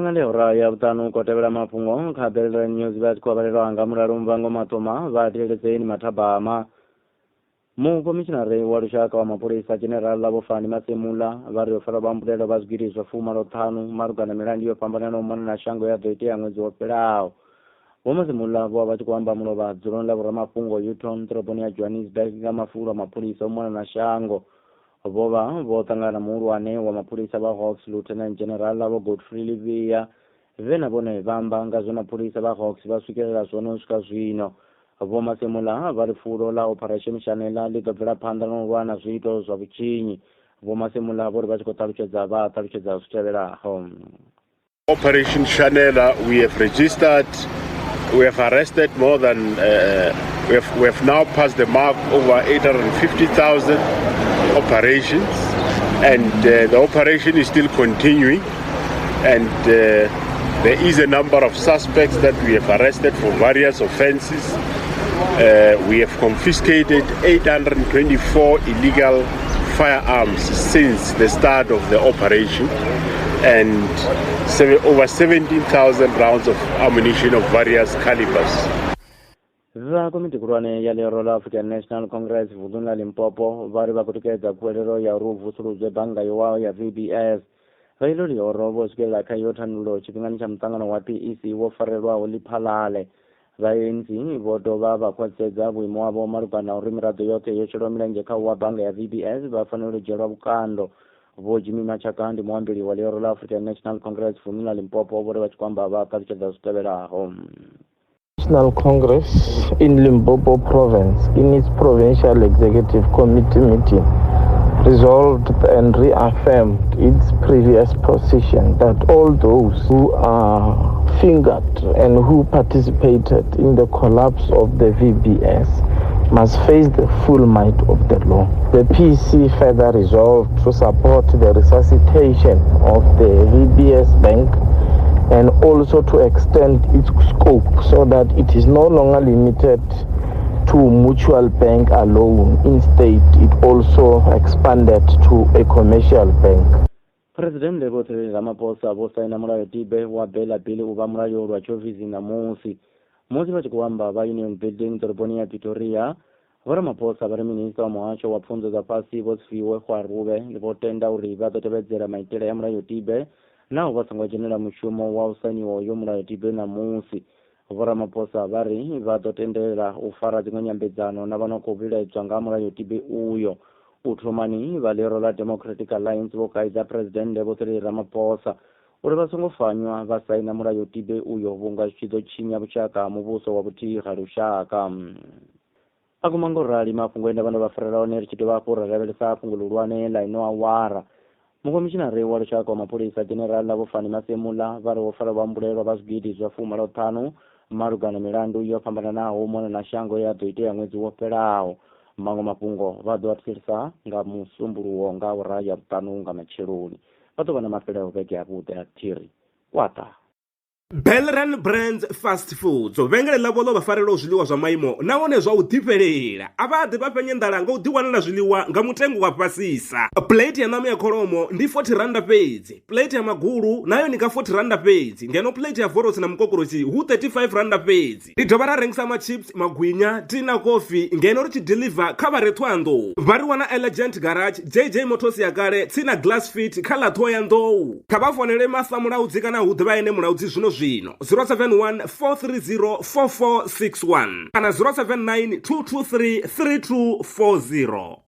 Tshifhinga ndi awara ya vhuṱanu khou tevhela mafhungo kha Belrand News vha tshi khou vhalelwa nga Mulalo Mvango Maṱoma vha thetsheleseni mathabama. Mukhomishinari wa lushaka wa mapholisa General Vho Fani Masemola vha ri ho farwa vhahumbulela vha zwigidi zwa fumalo ṱhanu malugana na milandu yo fhambananaho u mona na shango ya ḓo itea ṅwedzi wo fhelaho. Vho Masemola vho vha vha tshi khou amba mulovha dzuloni ḽa vhoramafhungo Houghton ḓoroboni ya Johannesburg nga mafulo a mapholisa u mona na shango. Vho vha vho ṱangana na muhulwane wa mapholisa vha Hawks Lieutenant General Vho Godfrey Livhiya vhe na vhone vha amba nga zwe mapholisa vha Hawks vha swikelela zwone u swika zwino. Vho Masemola vha ri fulo ḽa Operation Shanela ḽi ḓo bvela phanḓa na u lwa na zwiito zwa vhutshinyi. Vho Masemola vho ri vha tshi khou ṱalutshedza vha ṱalutshedza zwi tevhelaho. Operation Shanela, we have registered, we have arrested more than, we have now passed the mark over 850,000 operations, and the operation is still continuing, and there is a number of suspects that we have arrested for various offenses. We have confiscated 824 illegal firearms since the start of the operation, and over 17,000 rounds of ammunition of various calibers. Vha komiti khulwane ya ḽihoro ḽa African National Congress vunḓuni ḽa Limpopo vha ri vha khou tikedza khuwelelo ya uri hu vusuludzwe bannga yo waho ya VBS. Vha iḽo ḽihoro vho swikelela kha iyo thandululo tshifhingani tsha muṱangano wa PEC wo farelwaho Lephalale. Vha ANC vho dovha vha khwaṱhisedza vhuimo havho malugana na uri miraḓo yoṱhe yo shelaho milenzhe kha u wa bannga ya VBS vha fanela u dzhielwa vhukando. Vho Jimmy Machaka ndi muambeli wa ḽihoro ḽa African National Congress vunḓuni ḽa Limpopo vho ri vha tshi khou amba vha ṱalutshedza zwi tevhelaho. National Congress in Limpopo Province, in its Provincial Executive Committee meeting, resolved and reaffirmed its previous position that all those who are fingered and who participated in the collapse of the VBS must face the full might of the law. The PC further resolved to support the resuscitation of the VBS Bank and also to extend its scope so that it is no longer limited to mutual bank alone. Instead, it also expanded to a commercial bank. Phresidennde Vho Cyril Ramaphosa vho saina mulayotibe wa BELA Bill u vha mulayo lwa tshiofisi ṋamusi. Musi vha tshi khou amba vha Union Building ḓoroboni ya Pretoria, Vho Ramaphosa vha ri minisiṱa wa muhasho wa pfunzo dza fhasi Vho Sifiwe Gwarube vho tenda uri vha ḓo tevhedzela maitele a mulayotibe naho vha songo dzhenela mushumo wa u sainiwa uyo mulayotibe ṋamusi. Vho Ramaphosa vha ri vha ḓo tendela u fara dziṅwe nyambedzano na vha no khou vhilaedzwa nga ha mulayotibe uyo. U thomani, vha ḽihoro ḽa Democratic Alliance vho kaidza Phresidennde Vho Cyril Ramaphosa uri vha songo fanywa vha saina mulayotibe uyo vhunga zwi tshi ḓo tshinya vhushaka ha muvhuso wa vhuthihi ha lushaka. A guma ngo rali mafhungo e nda vha ndo vha farela one ri tshi dovha hafhu ra lavhelesa fhungo ḽihulwane ḽa ino awara. Mukhomishinari wa lushaka wa mapholisa General Vho Fani Masemola vha ri ho farwa vhahumbulela vha zwigidi zwa fumalo ṱhanu malugana na milandu yo fhambananaho u mona na shango ye ya ḓo itea ṅwedzi wo fhelaho. Maṅwe mafhungo vha ḓo a thetshelesa nga Musumbuluwo nga awara ya vhuṱanu nga matsheloni. Vha ḓo vha na mafhelo a vhege avhuḓi a thiri. Kwaṱa. Belran Brands Fast Foods vhengele ḽavho ḽo vha farelaho zwiḽiwa zwa maimo nahone zwa u ḓifhelela. A vha ḓi vha fhenye nḓala nga u ḓiwanela zwiḽiwa nga mutengo wa fhasisa. Plate ya ṋama ya kholomo ndi 40 rannda fhedzi, plate ya magulu nayo ni nga 40 rannda fhedzi, ngeno plate ya vorosi na mukokorosi hu 35 rannda fhedzi. Ri dovha ra rengisa machips, magwinya, tea na kofi ngeno ri tshi deliver kha vha re Thohoyandou. Vha ri wana Elegant Garage, JJ Motors ya kale tsini na Glass Fit kha ḽa Thohoyandou. Kha vha founele Martha Mulaudzi kana hu ḓivha ene Mulaudzi zwino zwino 071 430 4461 kana 079 223 3240.